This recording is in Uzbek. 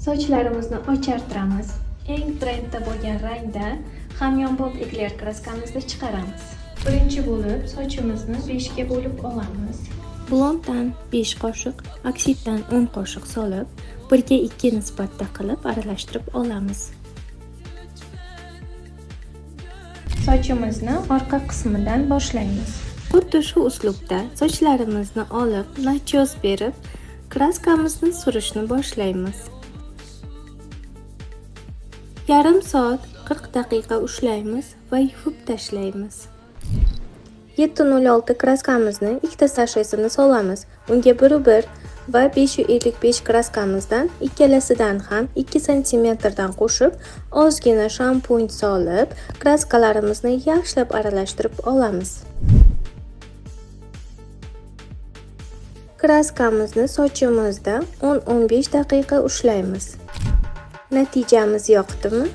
Sochlarimizni ochartiramiz. Eng trendda bo'lgan rangda hamyonbop ekler kraskamizni chiqaramiz. Birinchi bo'lib sochimizni 5 ga bo'lib olamiz. Blonddan 5 qoshiq, oksiddan 10 qoshiq solib, 1 ga 2 nisbatda qilib aralashtirib olamiz. Sochimizni orqa qismidan boshlaymiz. Xuddi shu uslubda sochlarimizni olib, nachos berib, kraskamizni surishni boshlaymiz. Yarim soat 40 daqiqa ushlaymiz va yuvib tashlaymiz. 7.06 kraskamizni ikkita sashesini solamiz. Unga 1.1 va 5.55 kraskamizdan ikkalasidan ham 2 santimetrdan qo'shib, ozgina shampun solib, kraskalarimizni yaxshilab aralashtirib olamiz. Kraskamizni sochimizda 10-15 daqiqa ushlaymiz. Natijamiz yoqdimi?